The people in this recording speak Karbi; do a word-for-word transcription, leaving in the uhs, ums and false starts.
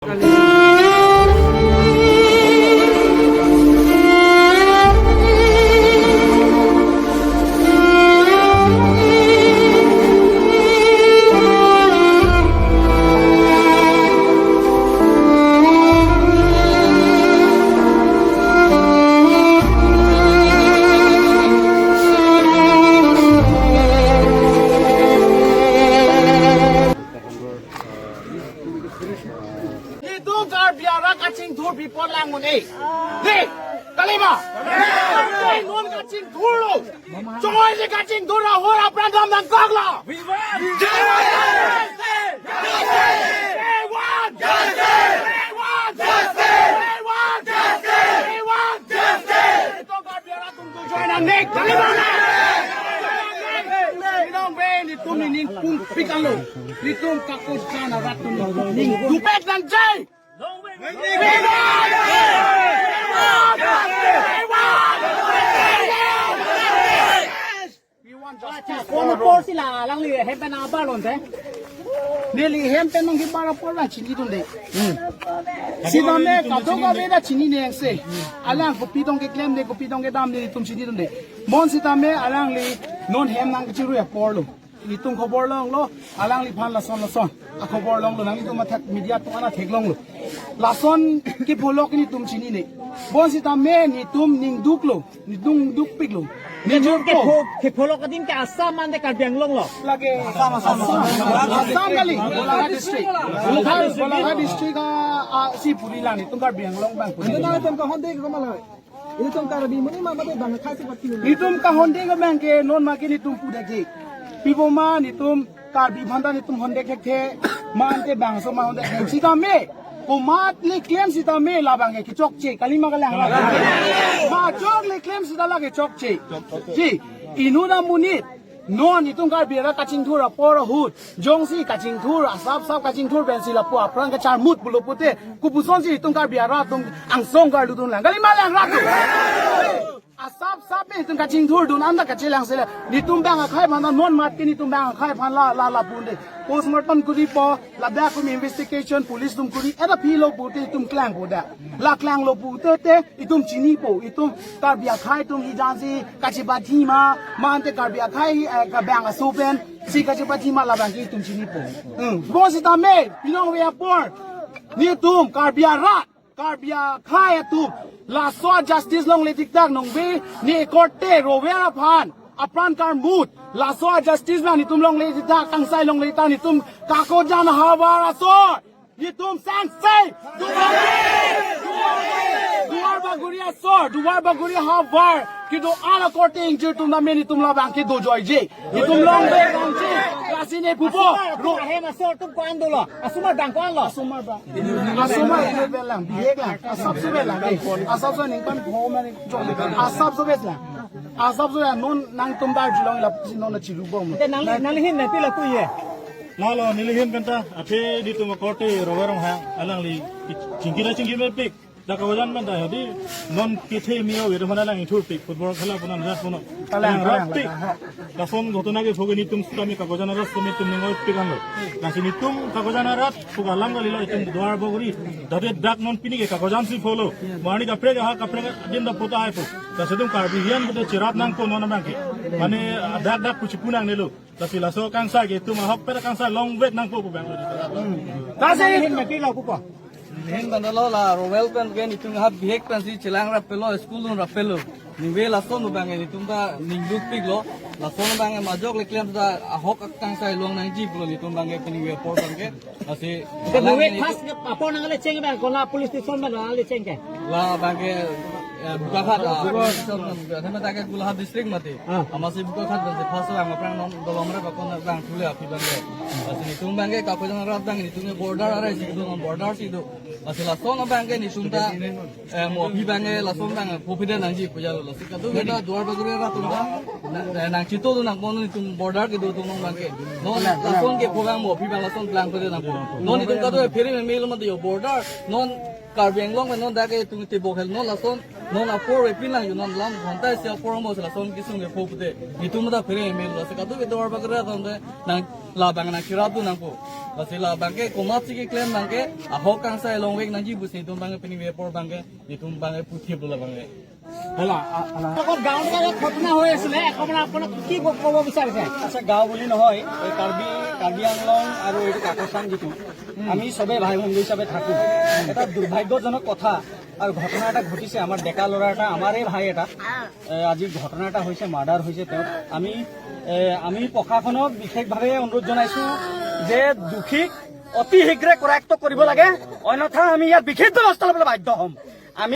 Itum Karbi arat kachingthur bipot lang un-e. Dei, kalima. Dei, non kachingthurlo. Choi le kachingthur ahor apran dam nangkoklo. We want justice! We want justice! We want justice! We want justice! We want justice! Itum Karbi arat atum dujoi nangji. Kalima. Pinong ave, netum nening pung pikalo. Netum kakojan arat atum nening dupek nangji. Kono porsi la alangli hem pen abar lonte. Neli hem pen nangkebar apor la chinidunde. Sitame kadokave ta chinine se. Alang kopi tong keklemde, kopi tong kedamde, netum chinidunde. Bonsitame alangli non hem nangkechirui aporlo. Netum khobor longlo, alangliphan lason lason akhobor longlo, nanglitum athak media atum aphan theklonglo. Lason kepholok netum chinine. Bonsitame netum ningduklo, netum dukpiklo. Netum Ningdukpo. Kepho-, kepholok adim ke Assam mate Karbi Anglong lo. Lake Assam, Assam, Assam. Assam kali, Golaghat district. Golaghat, Golaghat district a, a, si puri la netum Karbi Anglong abang. Ante nangtum kahonde ke komat lo? Itum Karbi amonit ma mate bang akhai si pati. Netum kahonde ke abang ke non ma ke netum pudekji. Pi boma netum Karbi aphanta netum honde thekthe, ma ante bangso ma honde thekthe. Sitame, komat le klem sitame labang ke kechokche, kalima kalang. Majok le klem sita la kechokche. Ji, inut amonit, non itum Karbi arat kachingthur apor ahut, jongsi kachingthur, asap sap kachingthur pensi lapu apran kacharmut pulo pute, kopusonsi itum Karbi arat atum angsong karludun lang. Kalima lang rat atum. Asap sap pen itum kachingthurdun anta kachelang sele. Netum bang akhai aphan non mat ke netum bang akhai aphan la, la, lapu unde. Postmortem koripo, ladak atum investigation, police atum kori, eta philo pute itum klangpo da. La klanglo pute te, itum chinipo, itum Karbi akhai atum hijan si kachepathi ma, ma ante Karbi akhai, eh, kabang aso pensi kachepathi ma labang ke itum chinipo. Hmm. Bonsitame, pinong ave apor. Netum Karbi arat, Karbi akhai atum, laso justice longle tiktak nongve, ne korte Rowel aphan, apran karmut, laso justice abang netum longle tiktak, kangsai longle ta netum kakojan ahavar asor. Netum sangse. Duar Bagori asor, Duar Bagori ahavar kedo-an akorte ingjir atum tame netum labang ke dojoiji. Netum longve nangji. Lasi ne pupo. Ro- Ahem asor atum ko-an dolo? Asomar abang ko-an lo? Asomar abang. Asomar ini belang, bihek lang. Asapso belang. Eh, asapso ningkan ho mane jong. Asapso belang. Asapso ya non nangtum Darjeeling lapusi non chirubom. Te nangli, nangli ahin nangpi lapu ye? Lalo, neli ahin penta, athe netum akorte Rowel Ronghang, alangli chingki ra chingki mepik. Dak kawajan penta, hadi non kethe mio, gitu mana lang ithur pik, football khela puna, rat puna. Kalang, alang kalang, rapik. Kalang. Lason ghotona kepho ke netum sitame kakojan arat sitame netum ningoi pik anlo. Lasi netum kakojan arat, puka alam kalilo itum Duar Bagori. Dade dak non pini ke kakojan si pholo. Mani kaprek aha, kaprek din da pota hai po. Lasi itum Karbi hian pute cherap nangpo non abang ke. Mane dak dak kuchipu nangnelo. Lasi laso kangsai ke itum ahok pera kangsai longvek nangpo pu abang. Lasi ahin mati lo pupo. Ahin bandalo la Rowel pen ke netum ha bihek pensi chelang rappelo, school dun rappelo. Ningve lason abang ke netum ta ningdukpiklo. Lason abang ke majok le klem ta ahok kangsai long nangji pulo netum abang ke pini apor abang ke. Lasi Ante ningve first ke apor nangle cheng abang, kona police station abang nangle cheng ke? La abang ke, eh, Bokakhat, ah, police station, athema ta ke Golaghat district mati. Ah. Amatsi Bokakhat abang si first abang aphrang non dolomre bakon abang thule aphi abang ke. Lasi netum abang ke kakojan arat abang netum ke border arai si do, border si do. Lasi lason abang ke netum ta, eh, mo aphi abang ke lason abang phophide nangji pu jalo. Lasi kadokave ta Duar Bagori arat atum ta, na, na, nangchitodun nangpon netum border kedo atum abang ke. Non lason kepho abang mo aphi abang lason plangphide nangpo. Non netum kadokave phere meme lo mati yo border. Non Karbi Anglong pen non dak ke tung tibok hel non lason non apor epin lang yun non lam ghonta isi apor mo lason kisung ke pho pute. Itum ta phere email lo se kadu ke dor bagre ton de nang labang nang kirap tu nangpo. Lasi labang ke komat si keklem nang ke ahok kangsai longvek nangji pusi itum bang pini apor bang ke itum bang ke puthi bula bang ke. Hala, a-, hala. লগত গাঁৱত যে ঘটনা হৈ আছিলে, একেবাৰে আপোনাক কি ক-, ক'ব বিচাৰিছে? আচ্ছা, গাঁও বুলি নহয়, এই কাৰ্বি, কাৰ্বি আংলং আৰু এইটো কাকচাং যিটো, আমি সবে ভাই বন্ধু হিচাপে থাকোঁ। এটা দুৰ্ভাগ্যজনক কথা আৰু ঘটনা এটা ঘটিছে। আমাৰ ডেকা ল'ৰা এটা, আমাৰে ভাই এটা, এ, আজি ঘটনা এটা হৈছে, মাৰ্ডাৰ হৈছে তেওঁ। আমি, এ, আমি প্ৰশাসনক বিশেষভাৱে অনুৰোধ জনাইছোঁ যে দোষীক অতি শীঘ্ৰে কৰায়ত্ত কৰিব লাগে, অন্যথা আমি ইয়াত বিশেষ ব্যৱস্থা ল'বলৈ বাধ্য হ'ম।